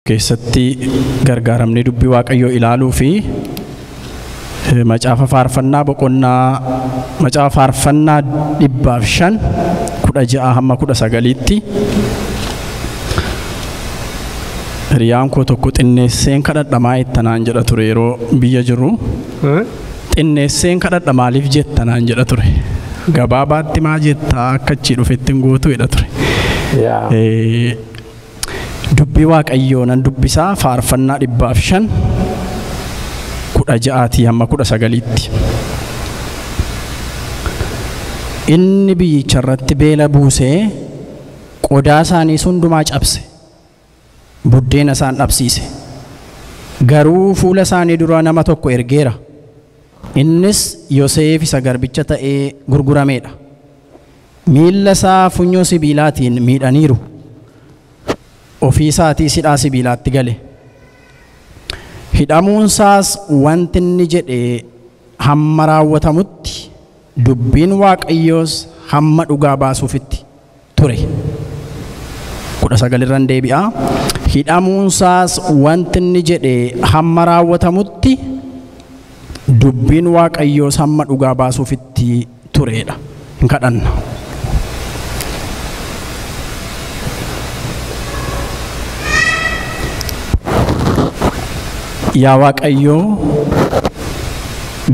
Keessatti gargaaramnee dubbii Waaqayyoo ilaaluu fi macaafa faarfannaa boqonnaa macaafa faarfannaa 105 16 hamma 19tti hiriyaan koo tokko xinneesseen kadhadha maa jettanaan jedha ture yeroo biyya jiru. Xinneesseen kadhadha maaliif jettanaan jedha ture. Gabaabaatti maa jettaa akka achii dhufetti hin gootu jedha ture. Dubbii Waaqayyoo nan dubbisaa faarfannaa 105 16 hamma 19tti. Inni biyyicha irratti beela buusee qodaa isaanii hundumaa cabse. Buddeena isaan dhabsiise. Garuu fuula isaanii dura nama tokko ergeera. Innis Yoseef isa garbicha ta'ee gurgurameedha. Miilla isaa funyoo sibiilaatiin miidhaniiru. Ofii isaatii hidhaa sibiilaatti gale. Hidhamuunsaas wanti inni jedhe hamma raawwatamutti dubbiin Waaqayyoos hamma dhugaa baasuufitti ture. 19 irraan deebi'a. Hidhamuunsaas wanti inni jedhe hamma raawwatamutti dubbiin Waaqayyoos hamma dhugaa baasuufitti tureedha. Hin kadhanna. Yaa Waaqayyoo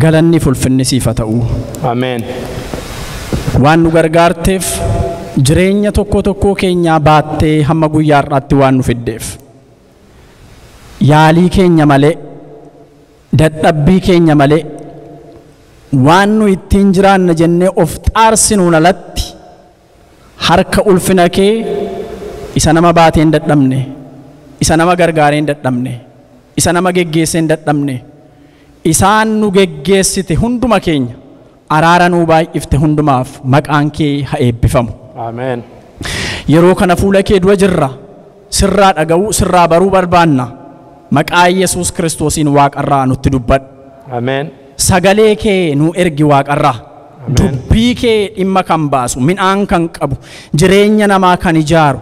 galanni fulfinni siif haa ta'u. Ameen. Waan nu gargaarteef jireenya tokko tokkoo keenyaa baattee hamma guyyaa har'aatti waan nu fiddeef. Yaalii keenya malee, dadhabbii keenya malee, waan nu ittiin jiraanna jennee of xaarsinuun alatti harka ulfina kee isa nama baatee hin dadhabne, isa nama gargaaree hin dadhabne, isa nama geggeessee hin dadhabne, isaan nu geggeessite hunduma keenya araara nuu baay'ifte hundumaaf maqaan kee haa eebbifamu. Ameen. Yeroo kana fuula kee dura jirra. Sirraa dhaga'uu, sirraa baruu barbaanna. Maqaa Yesuus Kiristoosiin waaqarraa nutti dubbadhu. Ameen. Sagalee kee nu ergi waaqarraa. Dubbii kee dhimma kan baasu, midhaan kan qabu, jireenya namaa kan ijaaru,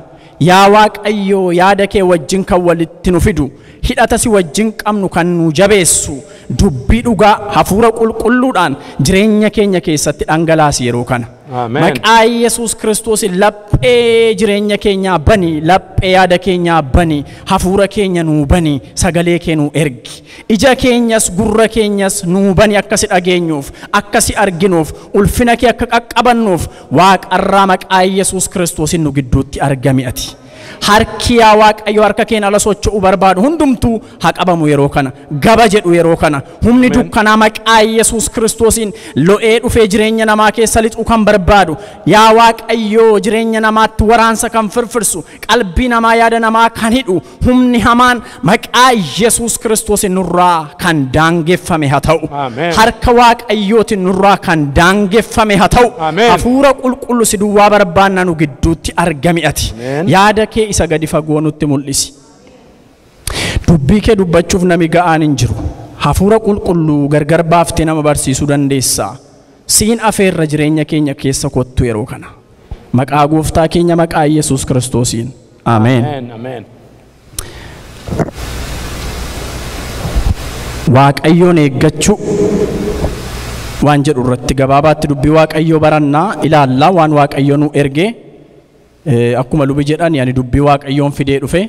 yaa Waaqayyoo yaada kee wajjin kan walitti nu fidu, hidhata si wajjin qabnu kan nu jabeessu, dubbii dhugaa hafuura qulqulluudhaan jireenya keenya keessatti dhangalaasi yeroo kana. Maqaa Yesuus Kiristoos laphee jireenya keenyaa bani, laphee yaada keenyaa bani, hafuura keenya nuu bani, sagalee kee nuu ergi. Ija keenyas gurra keenyas nuu bani akka si dhageenyuuf, akka si arginuuf, ulfina kee akka qaqqabannuuf waaqarraa maqaa Yesuus Kiristoos nu gidduutti argami ati. Harki yaa Waaqayyo harka keenya ala socho'uu barbaadu hundumtuu haa qabamu yeroo kana. Gaba jedhu yeroo kana. Humni dukkanaa maqaa Yesuus Kiristoosiin lo'ee dhufee jireenya namaa keessa lixuu kan barbaadu. Yaa Waaqayyo jireenya namaatti waraansa kan firfirsu, qalbii namaa yaada namaa kan hidhu, humni hamaan maqaa Yesuus Kiristoosiin nurraa kan daangeffame haa ta'u. Harka Waaqayyootiin nurraa kan daangeffame haa ta'u. Hafuura qulqullu si duwwaa barbaanna nu gidduutti argami ati. Yaada kee isa gadi fagoo nutti mul'isi. Dubbii kee dubbachuuf nami ga'aan hin jiru. Hafuura qulqulluu gargar baaftee nama barsiisuu dandeessa. Siin afeerra jireenya keenya keessa kottu yeroo kana. Maqaa gooftaa keenya maqaa Yesuus Kiristoosiin. Ameen. Ameen. Waaqayyoon eeggachuu waan jedhu irratti gabaabaatti dubbii Waaqayyoo barannaa ilaallaa waan Waaqayyoo nu ergee. Akkuma lubi jedhan ani dubbii Waaqayyoon fidee dhufe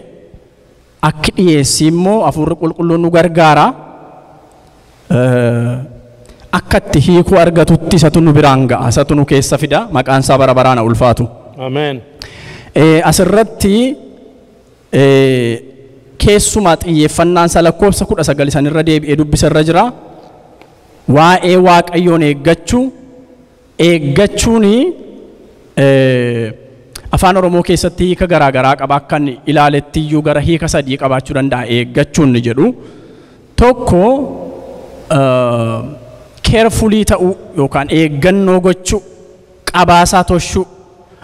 akki dhiyeessii immoo hafuurri qulqulluun nu gargaara. Akka itti hiikuu argatutti isatu nu biraan ga'a, isatu nu keessa fida, maqaan isaa bara baraan ulfaatu. Ameen. Asirratti keessumaa xiyyeeffannaan isaa lakkoofsa 19 isanirra deebi'ee dubbisa irra jira. Waa'ee Waaqayyoon eeggachuu, eeggachuun afaan Oromoo keessatti hiika garaa garaa qaba. Akka inni ilaaletti iyyuu gara hiika sadii qabaachuu danda'a eeggachuun ni jedhu. Tokko carefully ta'uu yookaan eeggannoo gochuu, qabaasaa toshuu,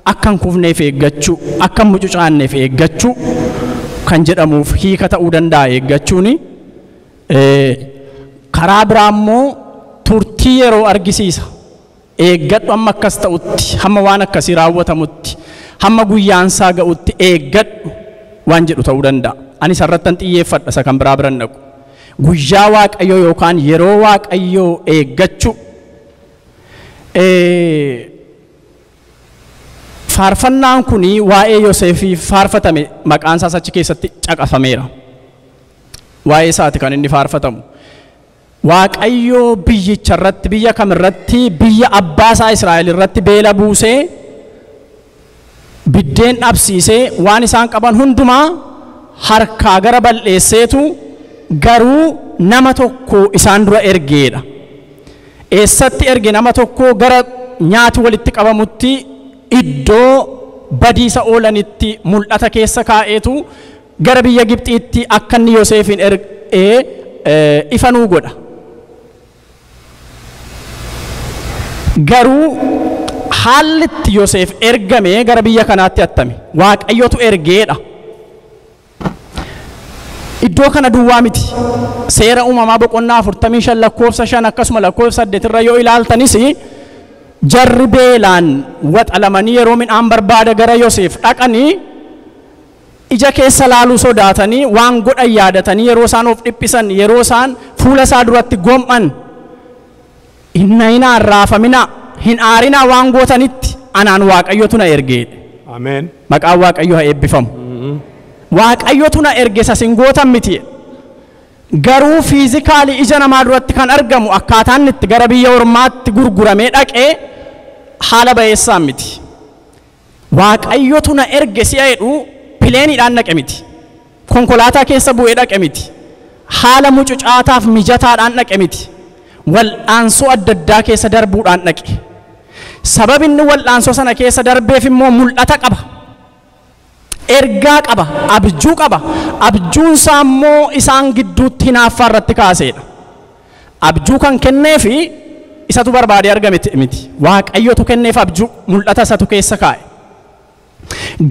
akka hin kufneef eeggachuu, akka hin mucucaanneef eeggachuu kan jedhamuuf hiika ta'uu danda'a eeggachuuni. Karaa biraa immoo turtii yeroo argisiisa. Eeggadhu hamma akkas ta'utti, hamma waan akkasii raawwatamutti, hamma guyyaan isaa ga'utti eeggadhu waan jedhu ta'uu danda'a. Ani isarrattan xiyyeeffadha, isa kan biraa biran dhaqu. Guyyaa Waaqayyoo yookaan yeroo Waaqayyoo eeggachuu. Faarfannaan kun waa'ee Yoseefiif faarfatame, maqaan isaas achi keessatti caqafameera. Waa'ee isaati kan inni faarfatamu. Waaqayyoo biyyicha irratti, biyya kamirratti, biyya abbaa isaa Israa'el irratti beela buusee, biddeen dhabsiisee, waan isaan qaban hundumaa harkaa gara bal'eesseetu garuu nama tokko isaan dura ergeedha. Eessatti erge nama tokko? Gara nyaati walitti qabamutti, iddoo badiisa oolanitti mul'ata keessa kaa'eetu gara biyya Gibxiitti akka inni Yoseefin ergee ifa nuu godha. Garuu haalli itti Yoseef ergame gara biyya kanaatti attami? Waaqayyotu ergeedha. Iddoo kana duwwaa miti. Seera Uumamaa boqonnaa 45 lakkoofsa 5 akkasuma lakkoofsa 8 irra yoo ilaaltanis, jarri beelaan waxalamanii yeroo midhaan barbaada gara Yoseef dhaqanii, ija keessa laaluu sodaatanii, waan godhan yaadatanii, yeroo isaan of dhiphisan, yeroo isaan fuula isaa duratti gom'an, "Hin nayinaa, hin raafaminaa, hin aarinaa, waan gootanitti anaan Waaqayyotu na ergeedha." Ameen. Maqaan Waaqayyo haa eebbifamu. Waaqayyotu na erge, sasin gootan miti. Garuu physically ija namaa duratti kan argamu akkaataan itti gara biyya ormaatti gurguramee dhaqee haala ba'eessaan miti. Waaqayyotu na erge si'a jedhu planeiidhaan dhaqe miti. Konkolaataa keessa bu'ee dhaqe miti. Haala mucucaataaf mijataadhaan dhaqe miti. Wal'aansoo adda addaa keessa darbuudhaan dhaqe. Sababni wal'aansoo sana keessa darbeef immoo mul'ata qaba. Ergaa qaba, abjuu qaba. Abjuun isaa immoo isaan gidduutti hinaaffaa irratti kaaseedha. Abjuu kan kenneefi isatu barbaadee argame miti. Waaqayyotu kenneef abjuu, mul'ata isatu keessa kaa'e.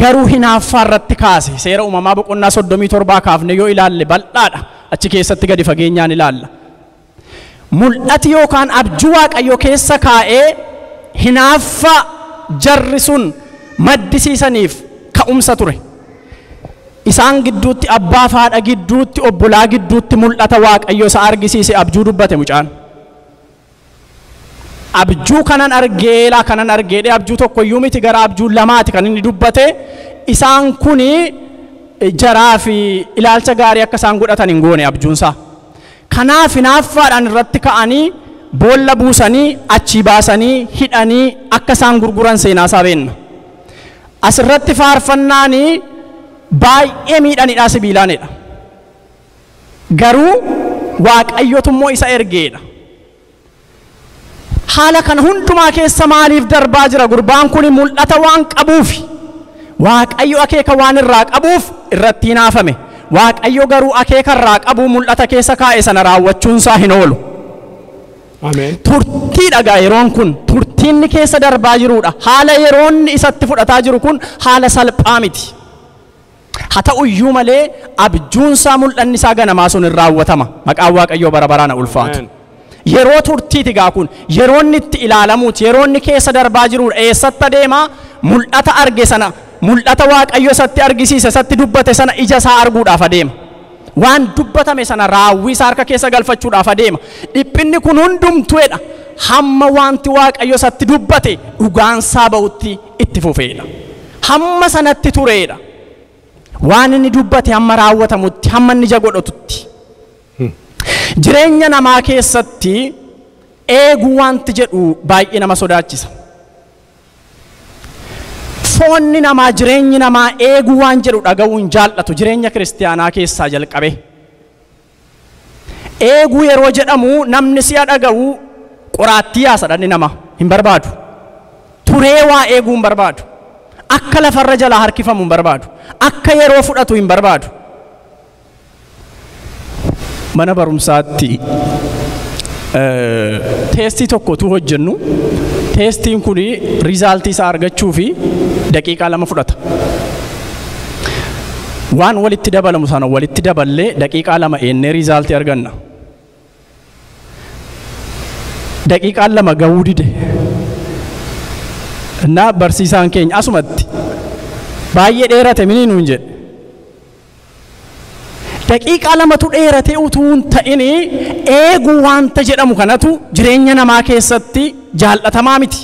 Garuu hinaaffaa irratti kaase. Seera Uumamaa boqonnaa 37 kaafne yoo ilaalle bal'aadha. Achi keessatti gadi fageenyaan ilaalla. Mul'ati yookaan abjuu Waaqayyo keessa kaa'ee hinaaffaa jarri sun maddisiisaniif ka'umsa ture. Isaan gidduutti, abbaa fi haadha gidduutti, obbolaa gidduutti mul'ata Waaqayyo isa argisiise, abjuu dubbate mucaan. Abjuu kanan argee laa, kanan argeedhe, abjuu tokko iyyuu miti, gara abjuu lamaati kan inni dubbate. Isaan kuni jaraa fi ilaalcha gaarii akka isaan godhatan hin goone abjuunsaa. Kanaaf hinaaffaadhaan irratti ka'anii, boolla buusanii, achii baasanii, hidhanii akka isaan gurguran seenaa isaa beenna. Asirratti faarfannaanii baay'ee miidhanidha, sibiilaanidha. Garuu Waaqayyotu immoo isa ergeedha. Haala kana hundumaa keessa maaliif darbaa jira gurbaan kun? Mul'ata waan qabuuf, Waaqayyo akeeka waan irraa qabuuf irratti hinaafame. Waaqayyo garuu akeeka irraa qabu, mul'ata keessa kaa'e sana raawwachuunsaa hin oolu. Ameen. Turtii dhagaa yeroon kun turtiinni keessa darbaa jiruudha. Haala yeroonni isatti fudhataa jiru kun haala salphaa miti. Haa ta'u iyyuu malee abjuunsaa, mul'anni isaa ganamaa sun hin raawwatama. Maqaan Waaqayyoo bara baraan haa ulfaatu. Ameen. Yeroo turtiiti gaa kun, yeroonni itti ilaalamuuti, yeroonni keessa darbaa jiruudha. Eessatti adeemaa? Mul'ata arge sana, mul'ata Waaqayyo isatti argisiise, isatti dubbate sana ija isaa arguudhaaf adeema. Waan dubbatame sana raawwii isaa harka keessa galfachuudhaaf adeema. Dhiphinni kun hundumtuedha. Hamma wanti Waaqayyo isatti dubbate dhugaansaa ba'utti itti fufeedha. Hamma sanatti tureedha. Waan inni dubbate hamma raawwatamutti, hamma inni ija godhatutti. Jireenya namaa keessatti eeguu wanti jedhu baay'ee nama sodaachisa. Foonni namaa, jireenyi namaa eeguu waan jedhu dhaga'uu hin jaallatu, jireenya kiristiyaanaa keessaa jalqabe. Eeguu yeroo jedhamu namni si'a dhaga'u qoraattii yaasa, dhalli namaa hin barbaadu. Turee waa eeguu hin barbaadu. Akka lafarra jalaa harkifamu hin barbaadu. Akka yeroo fudhatu hin barbaadu. Mana barumsaatti testii tokkotu hojjennu, testiin kun resultii isaa argachuu fi daqiiqaa 2 fudhata. Waan walitti dabalamu sana walitti daballee daqiiqaa 2 eennee resultii arganna. Daqiiqaan 2 gahuu dide. Innaa barsiisaan keenya asumatti, "Baay'ee dheerate minii?" nuun jedhe. Daqiiqaa lamatu dheeratee utuu hin ta'in eeguu wanta jedhamu kanatu jireenya namaa keessatti jaallatamaa miti.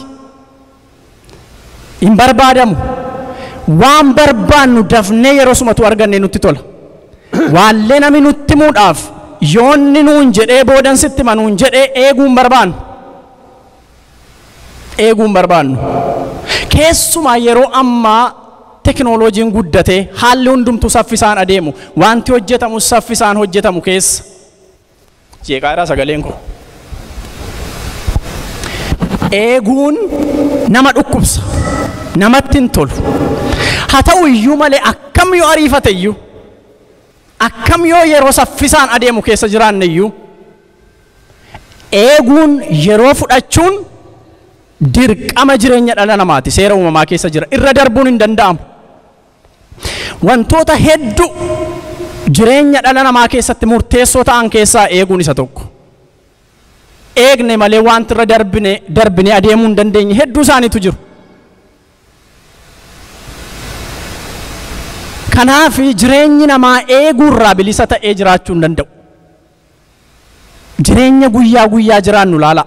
Hin barbaadamu. Waan barbaannu dafnee yeroo sumatu arganne nutti tola. Waallee namni nutti himuudhaaf yoonni nuun jedhee boodan sitti hima nuun jedhee eeguu hin barbaannu. Eeguu hin barbaannu. Keessumaa yeroo ammaa teknooloojiin guddatee haalli hundumtuu saffisaan adeemu wanti hojjetamu saffisaan hojjetamu keessa. Jeeqaadhaa sagaleen kun. Eeguun nama dhukkubsa. Namatti hin tolu. Haa ta'u iyyuu malee akkam yoo ariifate iyyuu akkam yoo yeroo saffisaan adeemu keessa jiraanne iyyuu eeguun yeroo fudhachuun dirqama jireenya dhala namaati. Seera uumamaa keessa jira. Irra darbuun hin danda'amu. Wantoota hedduu jireenya dhala namaa keessatti murteessoo ta'an keessaa eeguun isa tokko. Eegne malee wanti irra darbine adeemuu hin dandeenye hedduu isaaniitu jiru. Kanaaf jireenyi namaa eeguurraa bilisa ta'ee jiraachuu hin danda'u. Jireenya guyyaa guyyaa jiraannu laala.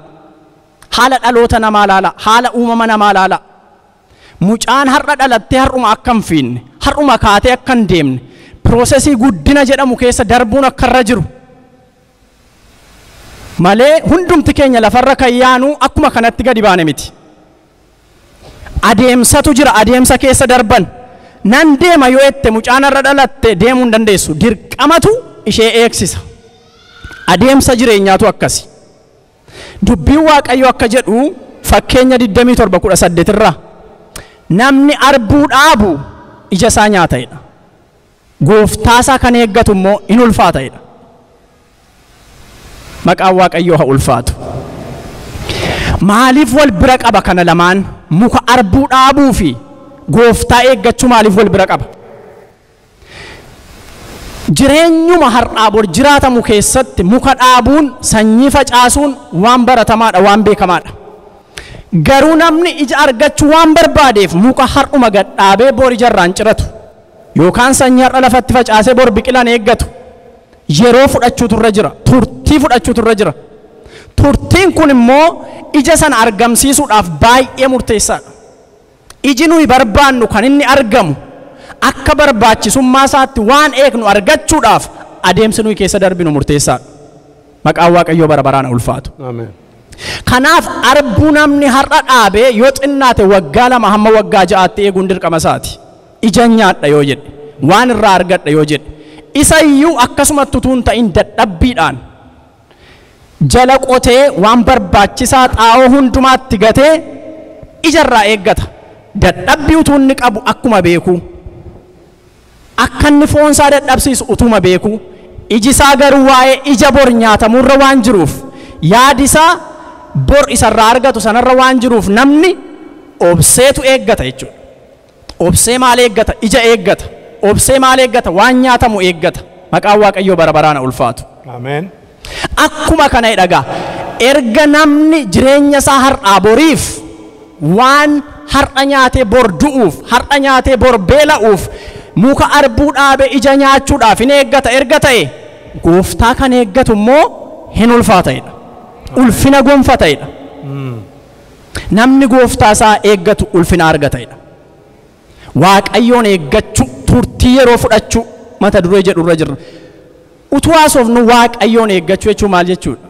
Haala dhaloota namaa laala. Haala uumama namaa laala. Mucaan har'a dhalattee har'uma akka hin fiinne, har'uma kaatee akka hin deemne, piroosesii guddina jedhamu keessa darbuun akka irra jiru. Malee hundumti keenya lafarra kan yaanu akkuma kanatti gadi baane miti. Adeemsatu jira, adeemsa keessa darban. Nan deema yoo jette mucaan har'a dhalatte deemuu hin dandeessu. Dirqamatu ishee eegsisa. Adeemsa jireenyaatu akkasi. Dubbiin Waaqayyoo akka jedhu fakkeenya 27:18 irraa namni arbuu dhaabu ija isaa nyaata jedha. Gooftaa isaa kan eeggatu immoo in ulfaata jedha. Maqaan Waaqayyoo haa ulfaatu. Maaliif wal bira qaba kana lamaan? Muka arbuu dhaabuu fi gooftaa eeggachuu maaliif wal bira qaba? Jireenyuma har'aa bor jiraatamu keessatti muka dhaabuun sanyii facaasuun waan baratamaadha, waan beekamaadha. Garuu namni ija argachuu waan barbaadeef muka har'uma gad dhaabee bor ijarraan ciratu yookaan sanyii har'a lafatti facaasee bor biqilan eeggatu yeroo fudhachuutu irra jira, turtii fudhachuutu irra jira. Turtiin kun immoo ija sana argamsiisuudhaaf baay'ee murteessaadha. Iji nuyi barbaannu kan inni argamu akka barbaachisummaa isaatti waan eegnu argachuudhaaf adeemsi nuyi keessa darbinu murteessaadha. Maqaan Waaqayyoo bara baraan ulfaatu. Ameen. Kanaaf arbuu namni har'a dhaabee yoo xinnaate waggaa 2 hamma waggaa 6tti eeguun dirqama isaati. Ija nyaadha yoo jedhe, waan irraa argadha yoo jedhe, isa iyyuu akkasumatti utuu hin ta'in dadhabbiidhaan jala qotee waan barbaachisaa xaa'oo hundumaatti gatee ijarraa eeggata. Dadhabbii utuu inni qabu akkuma beeku, akka inni foonsaa dadhabsiisu utuma beeku, iji isaa garuu waa'ee ija bor nyaatamurra waan jiruuf, yaadi isaa bor isarraa argatu sanarra waan jiruuf namni obseetu eeggata jechuudha. Obsee maal eeggata? Ija eeggata. Obsee maal eeggata? Waan nyaatamu eeggata. Maqaan Waaqayyoo bara baraan ulfaatu. Ameen. Akkuma kana dhagaa. Erga namni jireenya isaa har'aa boriif waan har'a nyaatee bor du'uuf, har'a nyaatee bor beela'uuf, muka arbuu dhaabee ija nyaachuudhaaf hin eeggata erga ta'e, gooftaa kan eeggatu immoo hin ulfaata'edha. Ulfina gonfata'edha. Namni gooftaa isaa eeggatu ulfina argata'edha. Waaqayyoon eeggachuu, turtii yeroo fudhachuu mata duree jedhu irra jirra. Utuu haasofnu Waaqayyoon eeggachuu jechuun maal jechuudha?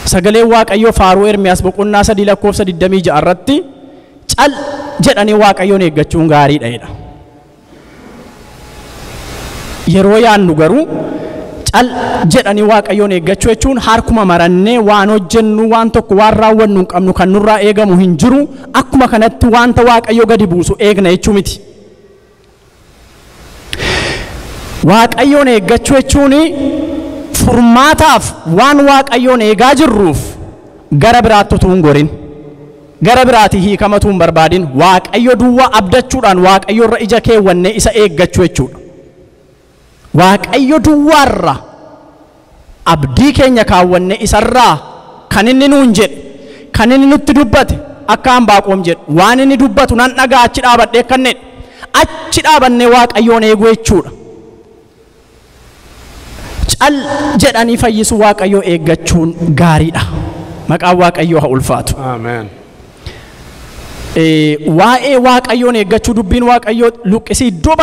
Sagaleen Waaqayyoo faaruu Ermiyaas boqonnaa 3 lakkoofsa 26 irratti cal jedhanii Waaqayyoon eeggachuun gaariidha jedha. Yeroo yaannu garuu cal jedhanii Waaqayyoon eeggachuu jechuun harkuma marannee waan hojjennu waan tokko waan raawwannu hin qabnu kan nurraa eegamu hin jiru akkuma kanatti wanta Waaqayyo gadi buusu eegna jechuu miti. Waaqayyoon eeggachuu jechuun furmaataaf waan Waaqayyoon eegaa jirruuf gara biraatti utuu hin gorin, gara biraatti hiikamatu hin barbaadin, Waaqayyo duwwaa abdachuudhaan Waaqayyo irra ija keewwannee isa eeggachuu jechuudha. Waaqayyo duwwaarra abdii keenya kaawwannee isarraa kan inni nuun jedhe, kan inni nutti dubbate akka Anbaaqoom jedhu waan inni dubbatu nan dhagaa achi dhaabadhee kan jedhe Achi dhaabannee Waaqayyoon eeguu jechuudha. Cal jedhanii fayyisuu Waaqayyoo eeggachuun gaariidha. Maqaan Waaqayyoo haa ulfaatu. Amen. Waa'ee Waaqayyoon eeggachuu dubbiin Waaqayyoo luqqisii iddoo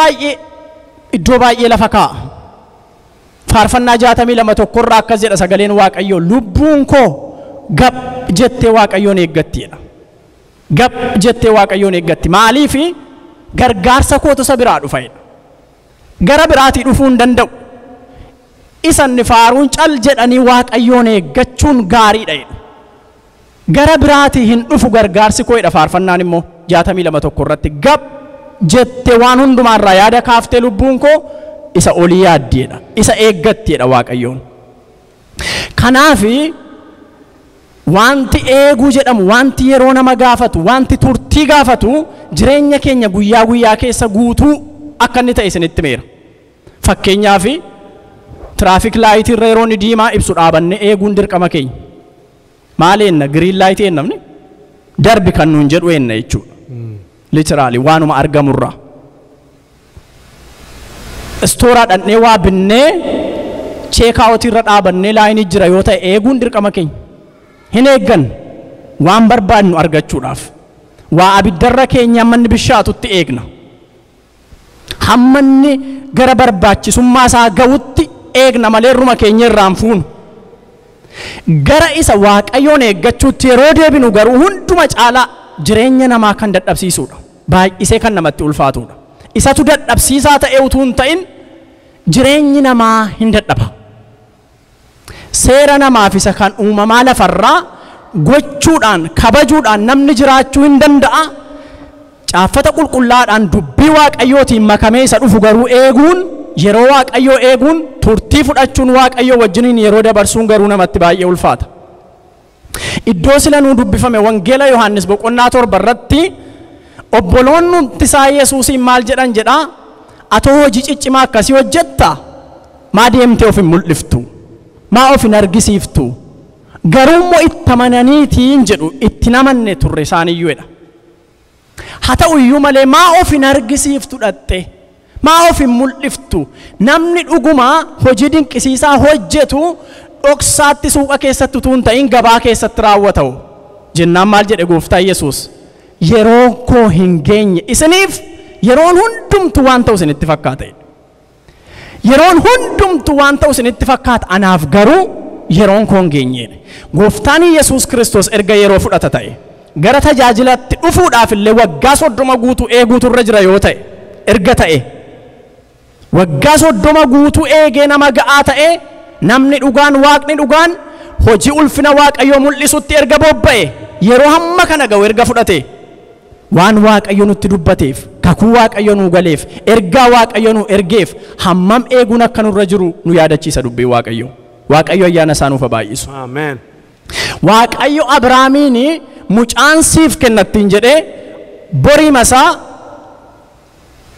baay'ee lafa kaa'a. Faarfannaa 62 irraa akkas jedha sagaleen Waaqayyoo, lubbuun koo gab jettee Waaqayyoon eeggattiidha. Gab jettee Waaqayyoon eeggatti. Maaliif gargaarsa kootu isa biraa dhufa jedha. Gara biraatii dhufuu hin danda'u. Isanni faaruun cal jedhanii Waaqayyoon eeggachuun gaariidha jedha. Gara biraatii hin dhufu gargaarsi koo jedha faarfannaan immoo 62 irratti gab jettee waan hundumaarraa yaada kaaftee lubbuun koo isa olii yaaddiidha. Isa eeggattiidha Waaqayyoon. Kanaafi wanti eeguu jedhamu, wanti yeroo nama gaafatu, wanti turtii gaafatu jireenya keenya guyyaa guyyaa keessa guutuu akka inni ta'e isinitti meera. Fakkeenyaaf traffic light irra yeroo inni diimaa ibsu dhaabannee eeguun dirqama keenya. Maal eenna? Green light eenna namni? Darbi kan nuun jedhu eenna jechuudha. Literally waanuma argamurraa. Istooraa dhaqnee waa binnee checkout irra dhaabannee line jira yoo ta'e eeguun dirqama keenya. Hin eeggan waan barbaadnu argachuudhaaf. Waa abiddarra keenya hamma inni bishaatutti eegna. Hamma inni gara barbaachisummaa isaa ga'utti eegna malee ruma keenya irraan fuunu. Gara isa Waaqayyoon eeggachuutti yeroo deebinu garuu hunduma caalaa jireenya namaa kan dadhabsiisudha. Baay'isee kan namatti ulfaatudha. Isatu dadhabsiisaa ta'e utuu hin ta'in jireenyi namaa hin dadhaba. Seera namaaf isa kan uumamaa lafarraa gochuudhaan kabajuudhaan namni jiraachuu hin danda'a. Caaffata qulqullaadhaan dubbii Waaqayyootiin makamee isa dhufu garuu eeguun, yeroo Waaqayyoo eeguun, turtii fudhachuun Waaqayyoo wajjiniin yeroo dabarsuun garuu namatti baay'ee ulfaata. Iddoo sila nuu dubbifame Wangeela Yohaannis boqonnaa 7 irratti obboloonni isaa Yesuusiin maal jedhan jedhaa, atoo hojii ciccimaa akkasii hojjetta, maa deemtee of hin mul'iftu, maa of hin argisiiftu, garuu immoo itti amananiitiin jedhu itti namanne turre isaaniyyuu jedha. Haa ta'u iyyuu malee maa of hin argisiiftu dhatte, maa of hin mul'iftu, namni dhugumaa hojii dinqisiisaa hojjetu dhoksaatti suuqa keessatti utuu hin ta'in gabaa keessatti raawwata'u. Jennaan maal jedhe gooftaa Yesuus? Yeroo koo hin geenye isiniif yeroon hundumtu waan ta'u isinitti fakkaata. Yeroon hundumtu waan ta'u isinitti fakkaata, anaaf garuu yeroon koo hin geenye. Gooftaan Yesuus Kiristoos erga yeroo fudhata ta'e gara tajaajilatti dhufuudhaaf illee waggaa 30 guutuu eeguutu irra jira yoo ta'e, erga ta'e waggaa 30 guutuu eegee nama ga'aa ta'e, namni dhugaan Waaqni dhugaan hojii ulfina Waaqayyoo mul'isutti erga bobba'e, yeroo hamma kana ga'u erga fudhate, waan Waaqayyo nutti dubbateef, kakuu Waaqayyo nuu galeef, ergaa Waaqayyo nu ergeef hammam eeguun akka nurra jiru nu yaadachiisa dubbii Waaqayyo. Waaqayyo ayyaana isaa nuuf baay'isu. Amen. Waaqayyo Abrahaamiin mucaan siif kennattiin jedhee borii masaa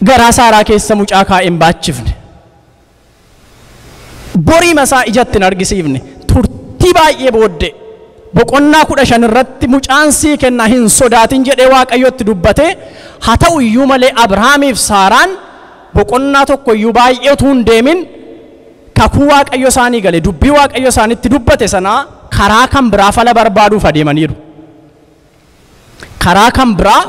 garaa Saaraa keessa mucaa kaa'ee hin baachifne. Borii masaa ijatti hin argisiifne. Turtii baay'ee booddee boqonnaa 15 irratti mucaan sii kennaa hin sodaatin jedhee Waaqayyotti dubbate. Haa ta'u iyyuu malee Abrahaamiif Saaraan boqonnaa 1 iyyuu baay'ee utuu hin deemin kakuu Waaqayyo isaanii gale, dubbii Waaqayyo isaanitti dubbate sanaa karaa kan biraa fala barbaaduuf adeemaniiru. Karaa kan biraa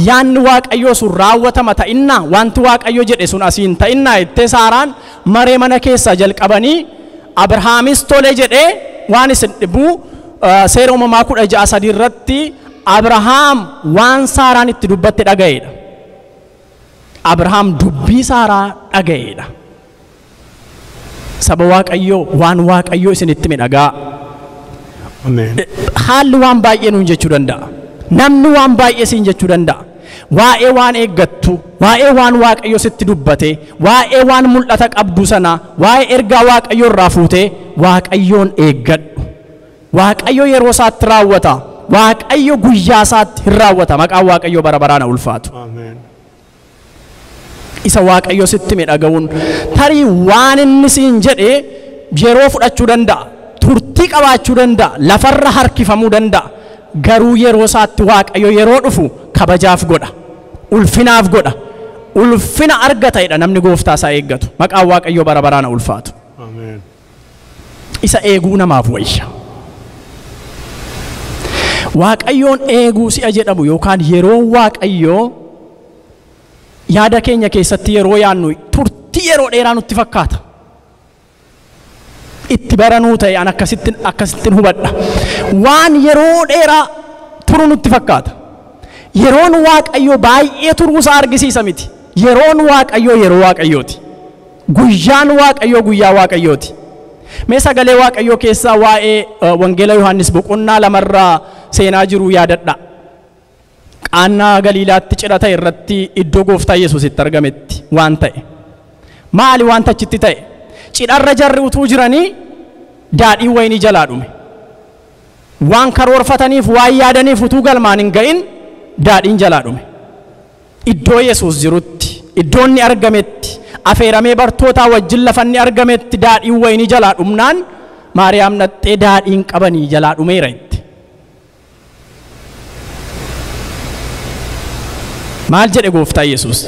yaanni Waaqayyoo sun raawwatama ta'innaa, wanti Waaqayyo jedhe sun asiin ta'innaa jettee Saaraan maree mana keessaa jalqabanii Abrahaamis tole jedhee waan isin dhibuu seera uumamaa 16:3 irratti Abrahaam waan Saaraan itti dubbatte dhaga'eedha. Abrahaam dubbii Saaraa dhaga'eedha. Saba Waaqayyoo waan Waaqayyoo isinitti midhagaa. Ameen. Haalli waan baay'ee nuun jechuu danda'a. Namni waan baay'ee siin jechuu danda'a. Waa'ee waan eeggattu, waa'ee waan Waaqayyo sitti dubbate, waa'ee waan mul'ata qabdu sana, waa'ee ergaa Waaqayyo irraa fuutee Waaqayyoon eeggadhu. Waaqayyo yeroo isaatti raawwata. Waaqayyo guyyaa isaatti hin raawwata. Maqaan Waaqayyo bara baraan ulfaatu. Ameen. Isa Waaqayyo sitti midhaga'uun tarii waan inni siin jedhe yeroo fudhachuu danda'a. Turtii qabaachuu danda'a. Lafarra harkifamuu danda'a. Garuu yeroo isaatti Waaqayyo yeroo dhufu kabajaaf godha. Ulfinaaf godha. Ulfina argata namni gooftaa isaa eeggatu. Maqaan Waaqayyoo bara baraan ulfaatu. Ameen. Isa eeguu namaaf wayya. Waaqayyoon eeguu si'a jedhamu yookaan yeroo Waaqayyoo yaada keenya keessatti yeroo yaannu turtii yeroo dheeraa nutti fakkaata. Itti baranuu ta'e an akkasittiin hubadha. Waan yeroo dheeraa turu nutti fakkaata. Yeroon Waaqayyoo baay'ee turuu isaa argisiisa miti. Yeroon Waaqayyoo yeroo Waaqayyooti. Guyyaan Waaqayyoo guyyaa Waaqayyooti. Mee sagalee Waaqayyoo keessaa waa'ee Wangeela Yohaannis boqonnaa 2 seenaa jiru yaadadha. Qaannaa Galiilaatti cidha ta'e irratti iddoo gooftaa Yesuusitti argametti waan ta'e. Maali waan achitti ta'e? Cidharra jarri utuu jiranii daadhiin wayinii jalaa dhume. Waan karoorfataniif waan yaadaniif utuu galmaan hin ga'in daadhiin jalaa dhume. Iddoo Yesuus jirutti, iddoo inni argametti, afeeramee bartootaa wajjin lafa inni argametti daadhiin wayinii jalaa dhumnaan Maariyaam dhaxxee daadhiin qabanii jalaa dhumeera itti. Maal jedhe gooftaa Yesuus?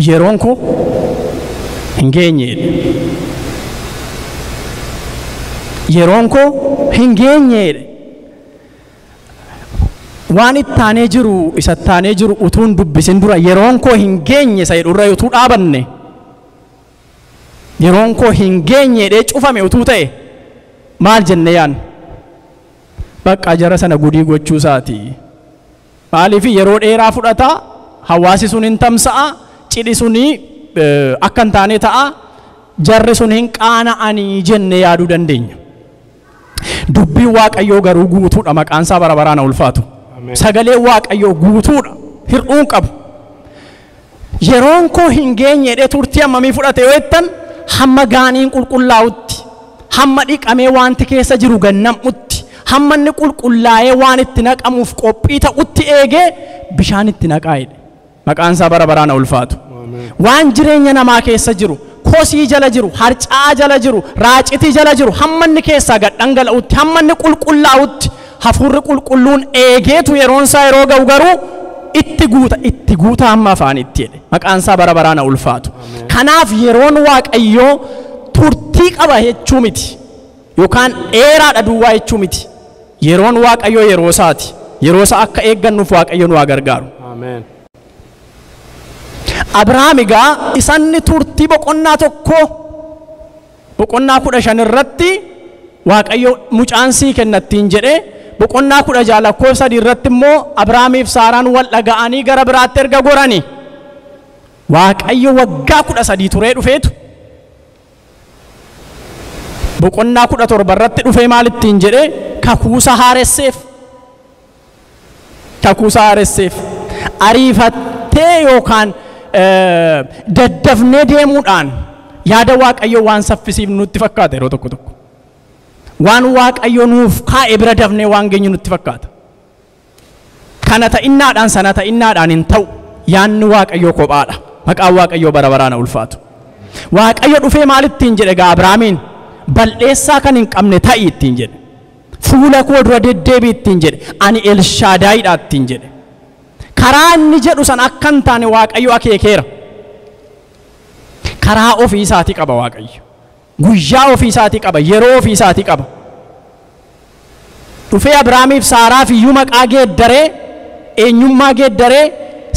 Yeroon koo hin geenye jedhe. Yeroon koo hin geenye jedhe. Waan ittaanee jiru isa ittaanee jiru utuun dubbisin dura yeroon koo hin geenye isa jedhurra utuu dhaabanne yeroon koo hin geenye jedhee cufame utuu ta'e maal jenne yaan? Bakka jara sana gudii gochuu isaati. Maaliif yeroo dheeraa fudhata, hawaasi sun hin tamsa'a, cidhi suni akka hin taane ta'a, jarri sun hin qaana'anii jenne yaaduu dandeenya. Dubbiin Waaqayyoo garuu guutuudha, maqaan isaa bara baraan ulfaatu. Sagalee Waaqayyoo guutuudha, hir'uun qabu. Yeroon koo hin geenye jedhee turtii hammamii fudhate yoo jettan hamma gaaniin qulqullaa'utti, hamma dhiqamee wanti keessa jiru gannam'utti, hamma inni qulqullaa'ee waan itti naqamuuf qophii ta'utti eegee bishaan itti naqaa jedhe. Maqaan isaa bara baraan ulfaatu. Waan jireenya namaa keessa jiru, kosii jala jiru, harcaa jala jiru, raacitii jala jiru, hamma inni keessaa gad dhangala'utti, hamma inni qulqullaa'utti hafuurri qulqulluun eegeetu yeroon isaa yeroo ga'u garuu itti guuta hamma afaanitti jedhe. Maqaan isaa bara baraan ulfaatu. Kanaaf yeroon Waaqayyoo turtii qaba jechuu miti yookaan dheeraadha duwwaa jechuu miti. Yeroon Waaqayyoo yeroo isaati. Yeroo isaa akka eeggannuuf Waaqayyo nu haa gargaaru. Ameen. Abrahaam egaa isanni turtii boqonnaa 1 boqonnaa 15 irratti Waaqayyo mucaan sii kennattiin jedhee boqonnaa 16 lakkoofsa 3 irratti immoo Abrahaamiif Saaraan wal dhaga'anii gara biraatti erga gorani Waaqayyo waggaa 13 turee dhufeetu boqonnaa 17 irratti dhufee maalittiin jedhee kakuusa haaresseef. Kakuusa haaresseef ariifattee yookaan daddafnee deemuudhaan yaada Waaqayyo waan saffisiif nutti fakkaata yeroo tokko tokko. Waan Waaqayyo nuuf kaa'e bira dafnee waan geenyu nutti fakkaata. Kana ta'innaadhaan sana ta'innaadhaan hin ta'u. Yaanni Waaqayyoo kophaadha. Maqaan Waaqayyoo bara baraan ulfaatu. Waaqayyo dhufee maalittiin jedhe gaa Abrahaamiin? Bal'eessaa kan hin qabne ta'i ittiin jedhe. Fuula koo dura deddeebi ittiin jedhe. Ani Elshaadaayidha ittiin jedhe. Karaa inni jedhu san akka hin taane Waaqayyo akeekeera. Karaa ofii isaatii qaba Waaqayyo. Guyyaa ofii isaatii qaba, yeroo ofii isaatii qaba. Dhufee Abrahaamiif Saaraaf iyyuu maqaa geeddaree, eenyummaa geeddaree,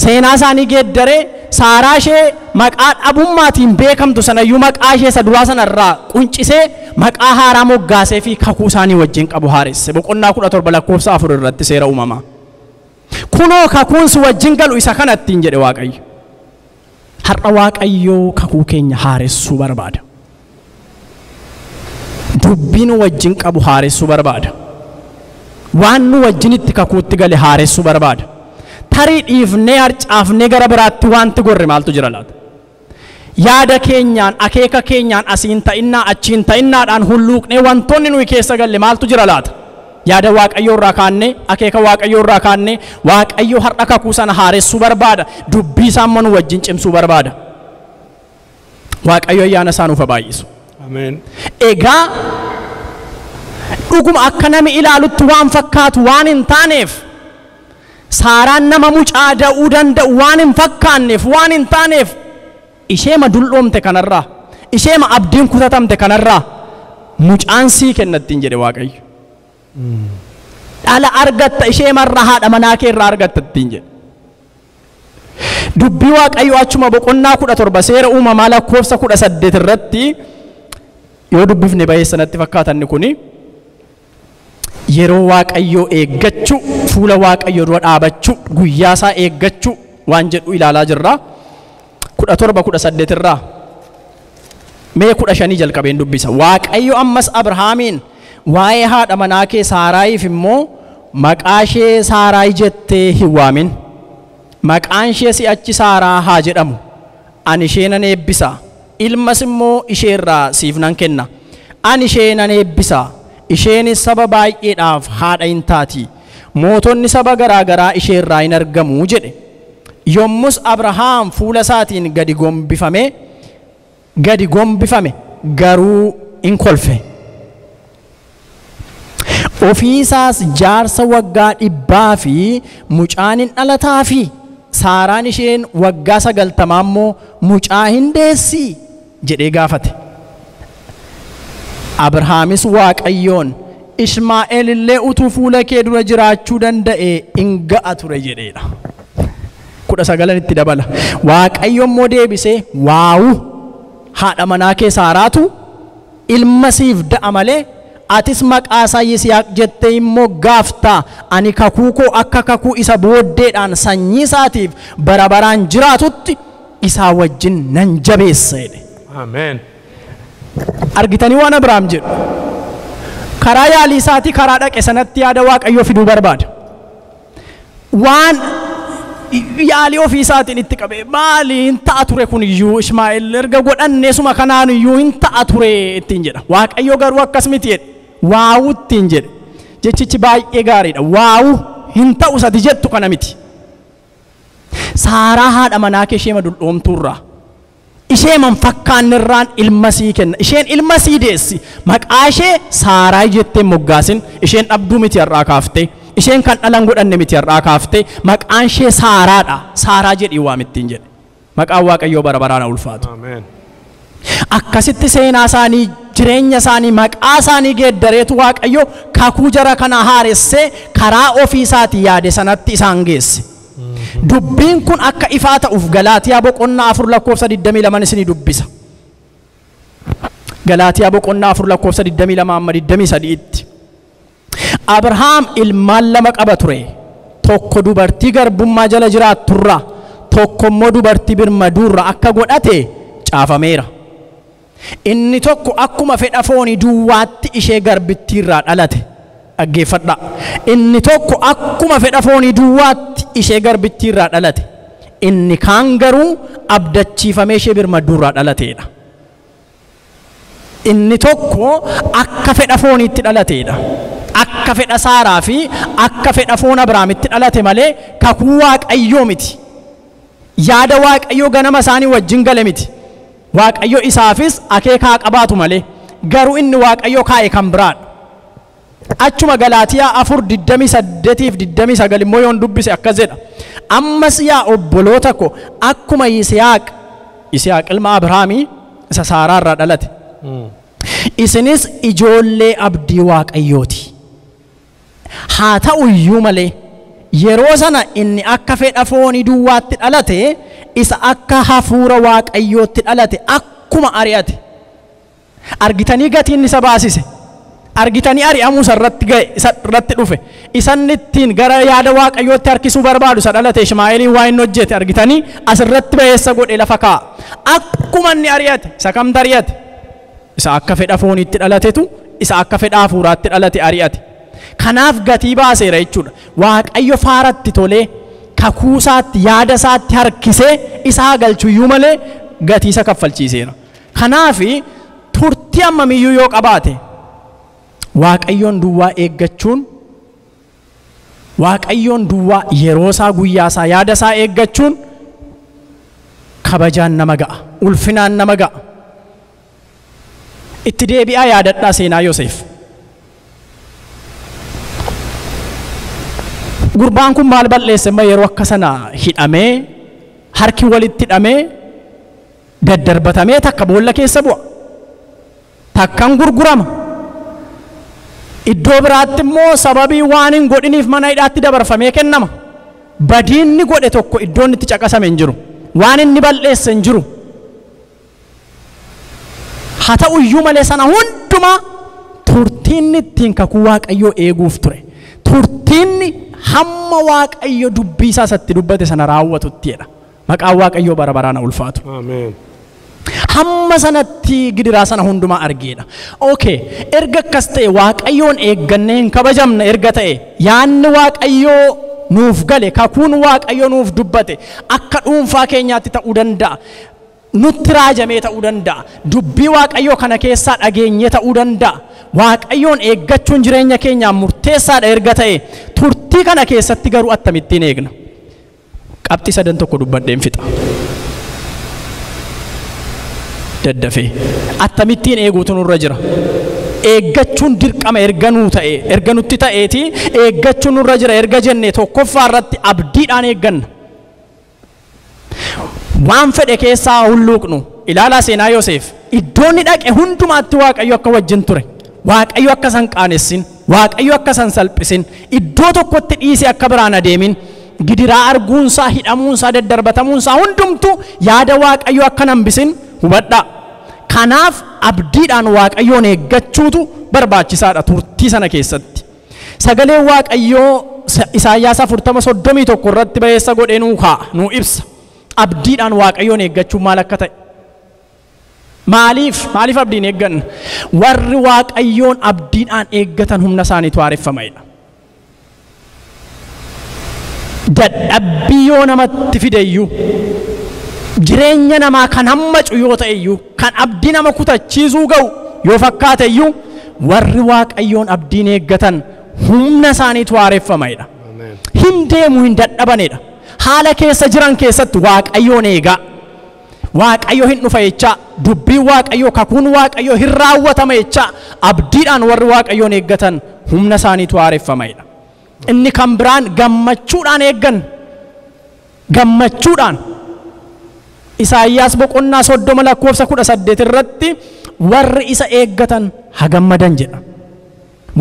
seenaa isaanii geeddaree, Saaraa ishee maqaa dhabummaatiin beekamtu sana iyyuu maqaa ishee isa duraa sanarraa quncisee maqaa haaraa moggaasee fi kakuu isaanii wajjin qabu haaresse. Boqonnaa 17 lakkoofsa 4 irratti seera uumamaa. Kunoo kakuun si wajjin galu isa kana ittiin jedhe Waaqayyo. Har'a Waaqayyo kakuu keenya haaressuu barbaada. Dubbii nu wajjin qabu haaressuu barbaada. Waan nu wajjin itti kakuutti gale haaressuu barbaada. Tarii dhiifnee harcaafnee gara biraatti wanti gorre maaltu jira laata? Yaada keenyaan, akeeka keenyaan asiin ta'innaa achiin ta'innaadhaan hulluuqnee wantoonni nuyi keessa galle maaltu jira laata? Yaada Waaqayyoo irraa kaannee, akeeka Waaqayyoo irraa kaannee, Waaqayyo har'a kakuu sana haaressuu barbaada. Dubbii isaa immoo nu wajjin cimsuu barbaada. Waaqayyo ayyaana isaa nuuf haa baay'isu. Ameen. Egaa dhuguma akka nami ilaalutti waan fakkaatu waan hin taaneef Saaraan nama mucaa da'uu danda'u waan hin fakkaanneef waan hin taaneef isheema dulloomte kanarraa isheema abdiin kutatamte kanarraa mucaan sii kenna ittiin jedhe Waaqayyo. Dhala argatta isheemarraa haadha manaa kee irraa argatta ittiin jedhe. Dubbii Waaqayyo achuma boqonnaa 17 seera uumamaa lakkoofsa 18 irratti yoo dubbifne ba'ee sanatti fakkaatanni kuni yeroo Waaqayyoo eeggachuu fuula Waaqayyoo dura dhaabachuu guyyaa isaa eeggachuu waan jedhu ilaalaa jirra. 17 18 irraa mee 15 jalqabeen dubbisa. Waaqayyo ammas Abrahaamiin waa'ee haadha manaa kee Saaraayiif immoo maqaa ishee Saaraayi jettee hin waamin. Maqaan ishee si'achi Saaraa haa jedhamu. Ani ishee nan eebbisa. Ilmas immoo isheerraa siif nan kenna. Ani ishee nan eebbisa. Isheenis saba baay'eedhaaf haadha hin taati. Mootonni saba garaa garaa isheerraa hin argamu jedhe. Yommus Abrahaam fuula isaatiin gadi gombifame garuu hin kolfe. Ofiisaas jaarsa waggaa 100 fi mucaan hin dhalataa fi Saaraan isheen waggaa 90 immoo mucaa hin deessi jedhee gaafate. Abrahaamis Waaqayyoon Ishmaa'eel illee utuu fuula kee dura jiraachuu danda'e hin ga'a ture jedheedha. 19 itti dabala. Waaqayyo immoo deebisee waawu haadha manaa kee Saaraatu ilma siif da'a malee atis maqaa isaa Yisihaaq jettee immoo gaafta. Ani kakuu koo akka kakuu isa booddeedhaan sanyii isaatiif bara baraan jiraatutti isaa wajjin nan jabeessa jedhe. Ameen. Argitanii waan Abrahaam jedhu karaa yaalii isaatii karaa dhaqe sanatti yaada Waaqayyoo fiduu barbaada. Waan yaalii ofii isaatiin itti qabe maali hin ta'a ture kun iyyuu Ishmaa'eel erga godhannee suma kanaan iyyuu hin ta'a ture ittiin jedha. Waaqayyo garuu akkas miti jedhe. Waawu ittiin jedhe. Jechichi baay'ee gaariidha. Waawu hin ta'u sadi jettu kana miti. Saaraa haadha manaa kee isheema dulloomtuurraa isheema hin fakkaannerraan ilma sii kenna. Isheen ilma sii deessi. Maqaa ishee Saaraa jettee moggaasin. Isheen dhabduu miti har'aa kaaftee. Isheen kan dhalan godhanne miti har'aa kaaftee. Maqaan ishee Saaraadha. Saaraa jedhii waam ittiin jedhe. Maqaan Waaqayyoo bara baraan ulfaatu. Ameen. Akkasitti seenaa isaanii jireenya isaanii maqaa isaanii geeddareetu Waaqayyo kakuu jara kana haaressee karaa ofii isaatii yaade sanatti isaan geesse. Dubbiin kun akka ifaa ta'uuf Galaatiyaa boqonnaa 4 lakkoofsa 22 isinii dubbisa. Galaatiyaa boqonnaa 4 lakkoofsa 22 amma 23tti. Abrahaam ilmaan lama qaba ture. Tokko dubartii garbummaa jala jiraatturraa, tokko immoo dubartii birmaduurraa akka godhate caafameera. Inni tokko akkuma fedha foonii duwwaatti ishee garbittiirraa dhalate. Dhaggeeffadhaa. Inni tokko akkuma fedha foonii duwwaatti ishee garbittiirraa dhalate. Inni kaan garuu abdachiifamee ishee birmaduurraa dhalateedha. Inni tokko akka fedha fooniitti dhalateedha. Akka fedha Saaraa fi akka fedha foon Abrahaamitti dhalate malee kakuu Waaqayyoo miti. Yaada Waaqayyoo ganama isaanii wajjin gale miti. Waaqayyo isaafis akeekaa qabaatu malee garuu inni Waaqayyo kaa'e kan biraadha. Achuma Galaatiyaa 4 28 fi 29 immoo yoon dubbise akkas jedha. Ammas yaa obboloota ko akkuma Yisihaaq ilma Abrahaamii isa Saaraa irraa dhalate. Isinis ijoollee abdii Waaqayyooti. Haa ta'u iyyuu malee yeroo sana inni akka fedha foonii duwwaatti dhalate isa akka hafuura Waaqayyootti dhalate akkuma ari'ate. Argitanii gatiin isa baasise. Argitanii ari'amuu isa irratti ga'e, isa irratti dhufe. Isan ittiin gara yaada Waaqayyootti harkisuu barbaadu isa dhalate Ishmaa'eeliin waa inni hojjete argitanii asirratti ba'eessa godhe lafa kaa'a. Akkuma inni ari'ate isa kamtu ari'ate? Isa akka fedha fooniitti dhalatetu isa akka fedha hafuuraatti dhalate ari'ate. Kanaaf gatii baaseera jechuudha. Waaqayyo faaratti tolee kakuu isaatti yaada isaatti harkisee isaa galchuyyuu malee gatii isa kaffalchiiseera. Kanaaf turtii hammamiyyuu yoo qabaate Waaqayyoon duwwaa eeggachuun Waaqayyoon duwwaa yeroo isaa guyyaa isaa yaada isaa eeggachuun kabajaan nama ga'a, ulfinaan nama ga'a. Itti deebi'aa yaadadhaa seenaa Yoseef. Gurbaan kun maal balleesse amma yeroo akka sana hidhamee harki walitti hidhamee daddarbatamee takka boolla keessa bu'a. Takkan gurgurama. Iddoo biraatti immoo sababii waan hin godhiniif mana hidhaatti dabarfamee kennama. Badiinni godhe tokko iddoon itti caqasame hin jiru. Waan inni balleesse hin jiru. Haa ta'u iyyuu malee sana hundumaa turtiinni ittiin kakuu Waaqayyoo eeguuf ture. Turtiinni hamma Waaqayyo dubbii isaa isatti dubbate sana raawwatutti jedha. Maqaan Waaqayyoo bara baraan ulfaatu. Ameen. Hamma sanatti gidiraa sana hundumaa argeedha. Okay, erga akkas ta'e Waaqayyoon eeggannee hin kabajamne erga ta'e yaanni Waaqayyoo nuuf gale kakuun Waaqayyoo nuuf dubbate akka dhuunfaa keenyaatti ta'uu danda'a. Nutti raajamee ta'uu danda'a. Dubbii Waaqayyoo kana keessaa dhageenyee ta'uu danda'a. Waaqayyoon eeggachuun jireenya keenyaaf murteessaadha erga ta'e turtii kana keessatti garuu akkamittiin eegna? Qabxii sadan tokko dubbadheen fixa. Daddafee akkamittiin eeguutu nurra jira? Eeggachuun dirqama erga nuu ta'e erga nutti ta'eeti eeggachuun nurra jira erga jenne tokkoffaa irratti abdiidhaan eegganna. Waan fedhe keessaa hulluuqnu ilaalaa seenaa Yoseef iddoon inni dhaqe hundumaatti Waaqayyo akka wajjin ture. Waaqayyo akka san qaanessin, Waaqayyo akka san salphisin, iddoo tokkotti dhiisee akka biraan adeemin, gidiraa arguunsaa, hidhamuunsaa, daddarbatamuunsaa hundumtu yaada Waaqayyo akka hambisin hubadhaa. Kanaaf abdiidhaan Waaqayyoon eeggachuutu barbaachisaadha turtii sana keessatti. Sagaleen Waaqayyoo Isaayyaas 40:31 irratti ba'eessa godhee nuu kaa'a, nuu ibsa. Abdiidhaan Waaqayyoon eeggachuun maal akka ta'e. Maaliif? Maaliif abdiin eegganna? Warri Waaqayyoon abdiidhaan eeggatan humna isaaniitu haareffameedha. Dadhabbii yoo namatti fideyyuu, jireenya namaa kan hammacu yoo ta'eyyuu, kan abdii nama kutachiisuu ga'u yoo fakkaateyyuu, warri Waaqayyoon abdiin eeggatan humna isaaniitu haareffameedha. Hin deemu hin dadhabanedha. Haala keessa jiran keessatti Waaqayyoon eegaa. Waaqayyo hin dhufa jechaa, dubbiin Waaqayyoo, kakuun Waaqayyoo hin raawwatama jechaa, abdiidhaan warri Waaqayyoon eeggatan humna isaaniitu haareffameedha. Inni kan biraan gammachuudhaan eeggan. Gammachuudhaan. Isaayyaas boqonnaa 30 lakkoofsa 18 irratti warri isa eeggatan haa gammadan jedha.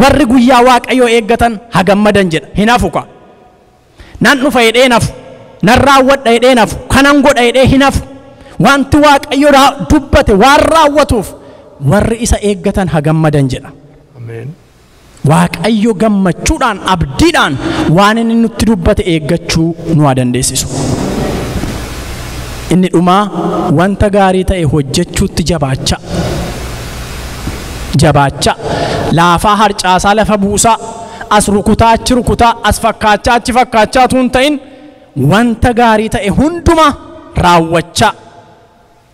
Warri guyyaa Waaqayyoo eeggatan haa gammadan jedha. Hin hafu ka. Nan dhufa jedhee hin hafu. Nan raawwadha jedhee hin hafu. Kanan godha jedhee hin hafu. Wanti Waaqayyo dubbate waan raawwatuuf warri isa eeggatan haa gammadan jedha. Ameen. Waaqayyo gammachuudhaan abdiidhaan waan inni nutti dubbate eeggachuu nu haa dandeessisu. Inni dhumaa wanta gaarii ta'e hojjechuutti jabaachaa. Jabaachaa. Laafaa harcaasaa lafa buusaa, as rukutaa achi rukutaa, as fakkaachaa achi fakkaachaa utuu hin ta'in wanta gaarii ta'e hundumaa raawwachaa.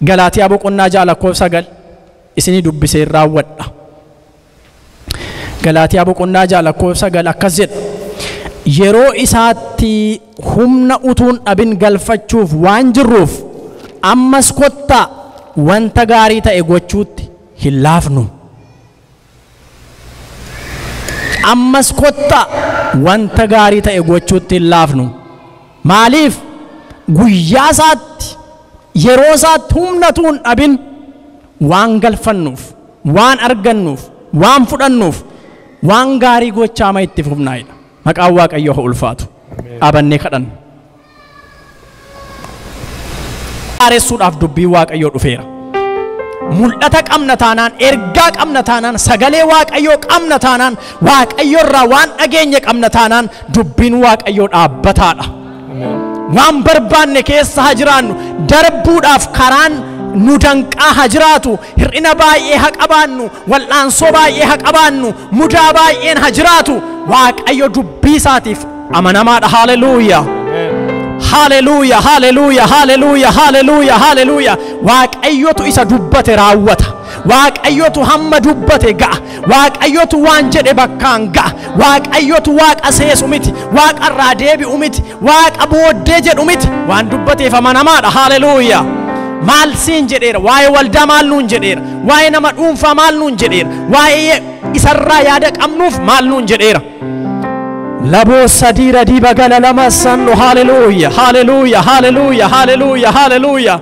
Galaatiyaa boqonnaa 6 lakkoofsa 9 isinii dubbisee raawwadha. Galaatiyaa boqonnaa 6 lakkoofsa 9 akkas jedha. Yeroo isaatti humna utuun dhabin galfachuuf waan jirruuf ammas kottaa wanta gaarii ta'e gochuutti hin laafnu. Ammas kottaa wanta gaarii ta'e gochuutti hin laafnu. Maaliif? Guyyaa isaatti yeroo isaatti humna utuun dhabin waan galfannuuf, waan argannuuf, waan fudhannuuf, waan gaarii gochaa ma itti fufnaayidha. Maqaan Waaqayyoo haa ulfaatu. Dhaabannee kadhanna. Haaressuudhaaf dubbiin Waaqayyoo dhufeera. Mul'ata qabna taanaan, ergaa qabna taanaan, sagalee Waaqayyoo qabna taanaan, Waaqayyo irraa waan dhageenye qabna taanaan dubbiin Waaqayyoo dhaabbataadha. Waan barbaanne keessa haa jiraannu, darbuudhaaf karaan nu danqaa haa jiraatu, hir'ina baay'ee haa qabaannu, wal'aansoo baay'ee haa qabaannu, mudaa baay'een haa jiraatu, Waaqayyo dubbii isaatiif amanamaadha. Haleluuyaa. Haleluuyaa, haleluuyaa, haleluuyaa, haleluuyaa, haleluuyaa. Waaqayyotu isa dubbate raawwata. Waaqayyotu hamma dubbate ga'a. Waaqayyotu waan jedhe bakkaan ga'a. Waaqayyotu Waaqa seesu miti, Waaqa irraa deebi'u miti, Waaqa booddee jedhu miti. Waan dubbateef amanamaadha. Haleluuyaa. Maal siin jedheera? Waa'ee waldaa maal nuun jedheera? Waa'ee nama dhuunfaa maal nuun jedheera? Waa'ee isarraa yaada qabnuuf maal nuun jedheera? Labo sadira diba gala lama sanno. Hallelujah, hallelujah, hallelujah, hallelujah, hallelujah,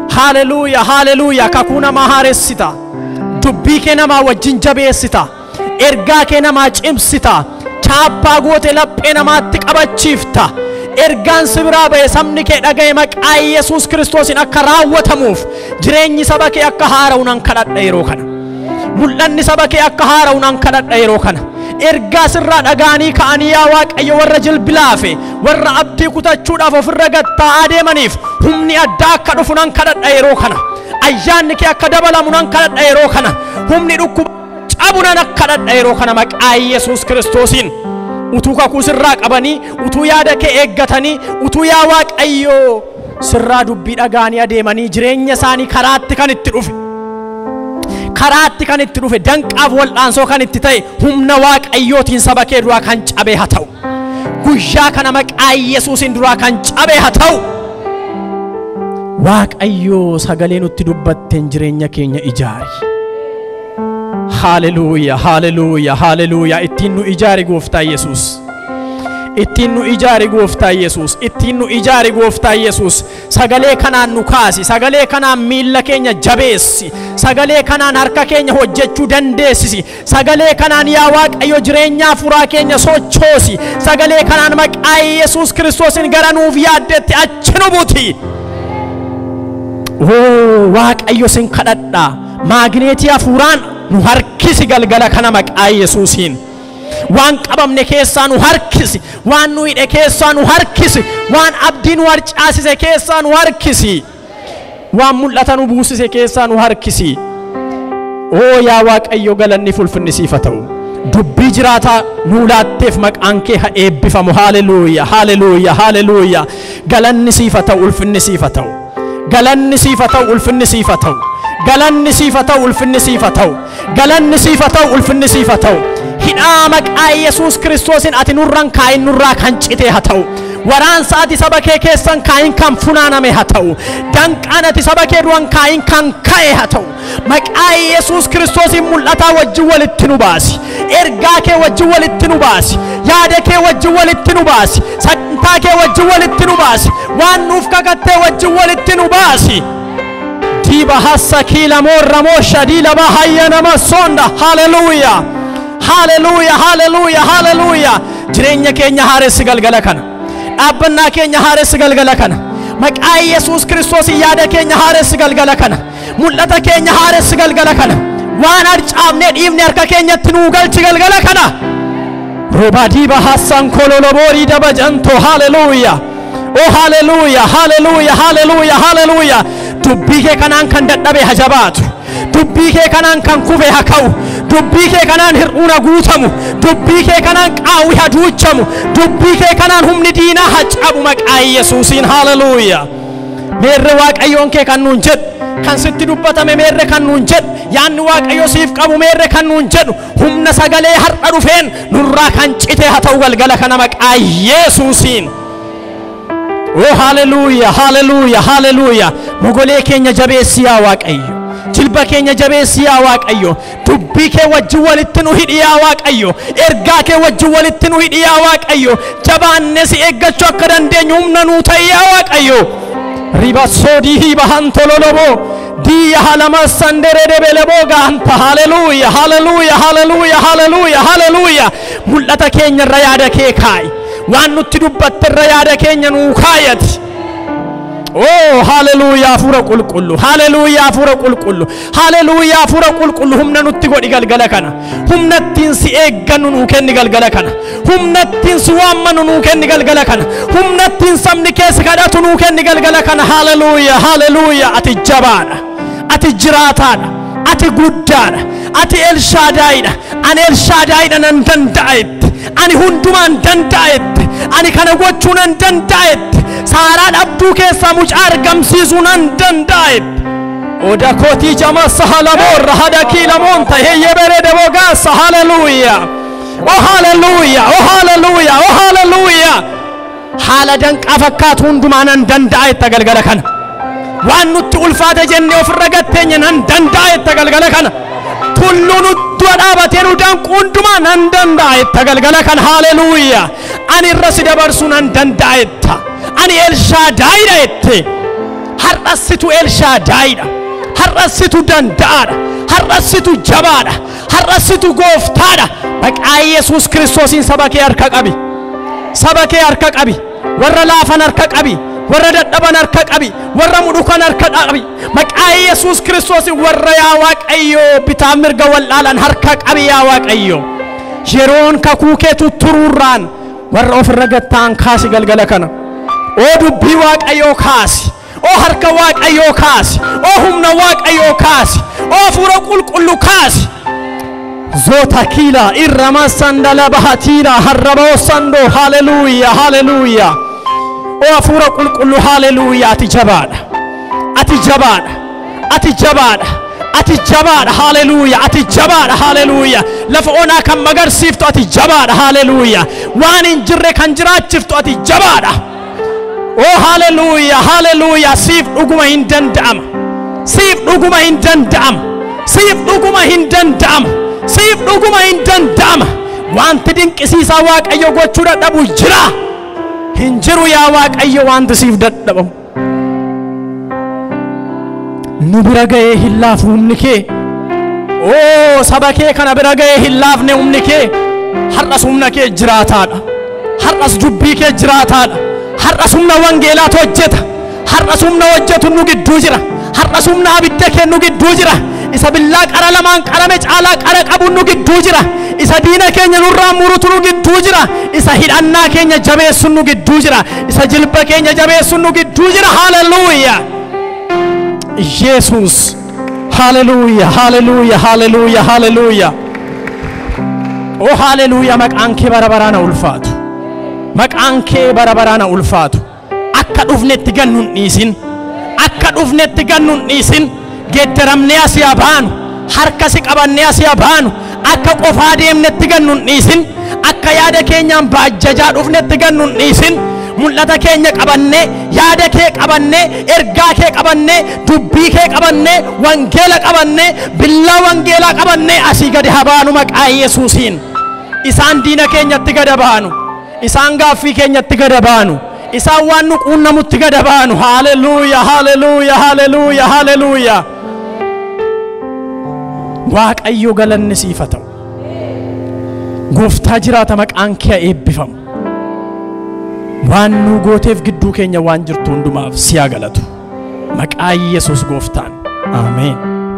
hallelujah, hallelujah. Kakuu namaa haaressita, dubbii kee namaa wajjin jabeessita, ergaa kee namaa cimsita, chaappaa goote laphee namaatti qabachiifta. Ergaan si biraa ba'e sabni kee dhaga'e maqaa Yesuus Kiristoosiin akka raawwatamuuf jireenyi saba kee akka haara'u nan kadhadha yeroo kana. Mul'anni saba kee akka haara'u nan kadhadha yeroo kana. Ergaa sirraa dhaga'anii ka'anii yaa Waaqayyo warra jilbilaafe, warra abdii kutachuudhaaf ofirra gattaa'aa deemaniif humni addaa akka dhufu nan kadhadha yeroo kana. Ayyaanni kee akka dabalamu nan kadhadha yeroo kana. Humni dhukkuba cabu nan kadhadha yeroo kana maqaa Yesuus Kiristoosiin. Utuu kakuu sirraa qabanii, utuu yaada kee eeggatanii, utuu yaa Waaqayyo sirraa dubbii dhaga'anii adeemanii jireenya isaanii karaatti kan itti dhufe, karaatti kan itti dhufe, danqaaf wal'aansoo kan itti ta'e humna Waaqayyootiin saba kee duraa kan cabe haa ta'u. Guyyaa kana maqaa Yesuusiin duraa kan cabe haa ta'u. Waaqayyo sagalee nutti dubbatteen jireenya keenya ijaari. Hallelujah, hallelujah, hallelujah. Ittiin nu ijaari Gooftaa Yesuus. Ittiin nu ijaari Gooftaa Yesuus. Ittiin nu ijaari Gooftaa Yesuus. Sagalee kanaan nu kaasi. Sagalee kanaan miilla keenya jabeessi. Sagalee kanaan harka keenya hojjechuu dandeessisi. Sagalee kanaan yaa Waaqayyo jireenya hafuuraa keenya sochoosi. Sagalee kanaan maqaa Yesuus Kiristoosiin gara nuuf yaaddetti achi nu buti. Oo Waaqayyo sin kadhadha. Maagneetii hafuuraan nu harkisi galgala kana maqaa Yesuusiin. Waan qabamne keessaa nu harkisi, waan nu hidhe keessaa nu harkisi, waan abdii nu harcaasise keessaa nu harkisi, waan mul'ata nu buusise keessaa nu harkisi. Oo yaa Waaqayyo galanni fulfinni siif haa ta'u. Dubbii jiraataa nuu laatteef maqaan kee haa eebbifamu. Hallelujah, hallelujah, hallelujah. Galanni siif haa ta'u, ulfinni siif haa ta'u. Galanni siif haa ta'u, ulfinni siif haa ta'u. Galanni siif haa ta'u, ulfinni siif haa ta'u. Galanni siif haa ta'u, ulfinni siif haa ta'u. Hidhaa maqaa Yesuus Kiristoosiin ati nurraan kaa'in nurraa kan cite haa ta'u. Waraansa ati saba kee keessan kaa'in kan funaaname haa ta'u. Danqaan ati saba kee du'an kaa'in kan ka'e haa ta'u. Maqaa Yesuus Kiristoosiin mul'ataa wajjin walitti nu baasi. Ergaa kee wajjin walitti nu baasi. Yaada kee wajjin walitti nu baasi. Sagantaa kee wajjin walitti nu baasi. Waan nuuf kakattee wajjin walitti nu baasi. Diba hassa kiila morra mosha diila bahayya nama sonda. Hallelujah. Hallelujah, hallelujah, hallelujah. Jireenya keenya haaressi galgala kana. Dhaabbannaa keenya haaressi galgala kana. Maqaa Yesuus Kiristoos yaada keenya haaressi galgala kana. Mul'ata keenya haaressi galgala kana. Waan harcaafnee dhiifne harka keenyatti nuu galchi galgala kana. Roba diba hassan kololoborii dabajanto. Hallelujah. Oh hallelujah, hallelujah, hallelujah, hallelujah. Dubbii kee kanaan kan dadhabe haa jabaatu. Dubbii kee kanaan kan kufe haa ka'u. Dubbii kee kanaan hir'uun haa guutamu. Dubbii kee kanaan qaawwi haa duuchamu. Dubbii kee kanaan humni diinaa haa cabu maqaa Yesuusiin. Hallelujah. Meerre Waaqayyoon kee kan nuun jedhu, kan sitti dubbatame meerre kan nuun jedhu, yaanni Waaqayyo siif qabu meerre kan nuun jedhu, humna sagalee har'a dhufeen nurraa kan cite haa ta'u galgala kana maqaa Yesuusiin. Oh hallelujah, hallelujah, hallelujah. Mogolee keenya jabeessi yaa Waaqayyo. Jilba keenya jabeessi yaa Waaqayyo. Dubbii kee wajjin walitti nu hidhi yaa Waaqayyo. Ergaa kee wajjin walitti nu hidhi yaa Waaqayyo. Jabaannee si eeggachuu akka dandeenyu humna nuu ta'i yaa Waaqayyo. Riba soodii hiba hantololobo. Diya halama sandere debelebo gaanta. Hallelujah, hallelujah, hallelujah, hallelujah, hallelujah. Mul'ata keenya irra yaada kee kaa'i. Waan nutti dubbatte irra yaada keenya nuu kaayati. Oh hallelujah, hafuura qulqullu. Hallelujah, hafuura qulqullu. Hallelujah, hafuura qulqullu. Humna nutti godhi galgala kana. Humna ittiin si eeggannu nuu kenni galgala kana. Humna ittiin si waammannu nuu kenni galgala kana. Humna ittiin sabni kee si kadhatu nuu kenni galgala kana. Hallelujah, hallelujah. Ati jabaadha. Ati jiraataadha. Ati guddaadha. Ati Elshaadaayidha. Ani Elshaadaayidha nan danda'a jette. Ani hundumaan danda'a jette. Ani kana gochuu nan danda'a jette. Saaraa dhabduu keessaa mucaa argamsiisuu nan danda'a jette. Oda kootii jama sahalamoorra hada kiilamoonta heyyebere debogaasa. Hallelujah. Oh hallelujah, oh hallelujah, oh hallelujah. Haala danqaa fakkaatu hundumaa nan danda'a jetta galgala kana. Waan nutti ulfaate jennee ofirra gatteenye nan danda'a jetta galgala kana. Tulluu nu dura dhaabatee nu danqu hundumaa nan danda'a jetta galgala kan. Haleluuyaa. Ani irra si dabarsuu nan danda'a jetta. Ani Elshaadaayidha jette. Har'assitu Elshaadaayidha. Har'assitu danda'aadha. Har'assitu jabaadha. Har'assitu gooftaadha. Maqaa Yesuus Kiristoosiin saba kee harka qabi. Saba kee harka qabi. Warra laafan harka qabi. Warra dadhaban harka qabi. Warra mudhukan harka qabi. Maqaa Yesuus Kiristoosiin warra yaa Waaqayyoo bitaa mirga wallaalan harka qabi yaa Waaqayyoo. Yeroon kakuu kee tutturuurraan warra ofirra gattaan kaasi galgala kana. Oo dubbii Waaqayyoo kaasi. Oo harka Waaqayyoo kaasi. Oo humna Waaqayyoo kaasi. Oo hafuura qulqulluu kaasi. Zotakila irrama sandala bahatira harrabao sando. Haleluuyaa, haleluuyaa. Oo hafuura qulqulluu, haleluuyaa. Ati jabaadha. Ati jabaadha. Ati jabaadha. Ati jabaadha. Haleluuyaa. Ati jabaadha. Haleluuyaa. Lafa onaa kan magarsiiftu ati jabaadha. Haleluuyaa. Waan hin jirre kan jiraachiftu ati jabaadha. Oo haleluuyaa, haleluuyaa. Siif dhuguma hin danda'ama. Siif dhuguma hin danda'ama. Siif dhuguma hin danda'ama. Siif dhuguma hin danda'ama. Wanti dinqisiisaa Waaqayyo gochuu dadhabu jira. Hin jiru yaa Waaqayyo wanti siif dadhabamu. Nu bira ga'ee hin laafu humni kee. Oo saba kee kana bira ga'ee hin laafne humni kee. Har'as humna kee jiraataadha. Har'as dubbii kee jiraataadha. Har'as humna wangeelaatu hojjeta. Har'as humna hojjetu nu gidduu jira. Har'as humna abidda kee nu gidduu jira. Isa billaa qara lamaan qarame caalaa qara qabu nu gidduu jira. Isa diina keenya nurraa murutu nu gidduu jira. Isa hidhannaa keenya jabeessu nu gidduu jira. Isa jilba keenya jabeessu nu gidduu jira. Haleluuyaa. Yesuus. Haleluuyaa, haleluuyaa, haleluuyaa, haleluuyaa. Oo haleluuyaa. Maqaan kee bara baraan ulfaatu. Maqaan kee bara baraan ulfaatu. Akka dhufnetti gannu hin dhiisin. Akka dhufnetti gannu hin dhiisin. Geeddaramnee asii haa baanu. Harka si qabannee asii haa baanu. Akka qofaa deemnetti gannu hin dhiisin. Akka yaada keenyaan baajjajaa dhufnetti gannu hin dhiisin. Mul'ata keenya qabannee, yaada kee qabannee, ergaa kee qabannee, dubbii kee qabannee, wangeela qabannee, billaa wangeelaa qabannee asii gadi haa baanu maqaa Yesuusiin. Isaan diina keenyatti gada baanu. Isaan gaaffii keenyatti gada baanu. Isaan waan nu quunnamutti gada baanu. Haleluuyaa, haleluuyaa, haleluuyaa, haleluuyaa. Waaqayyo galanni siif haa ta'u. Gooftaa jiraata maqaan kee eebbifamu. Waan nu gooteef gidduu keenya waan jirtu hundumaaf si haa galatu. Maqaa Yesuus gooftaan. Ameen.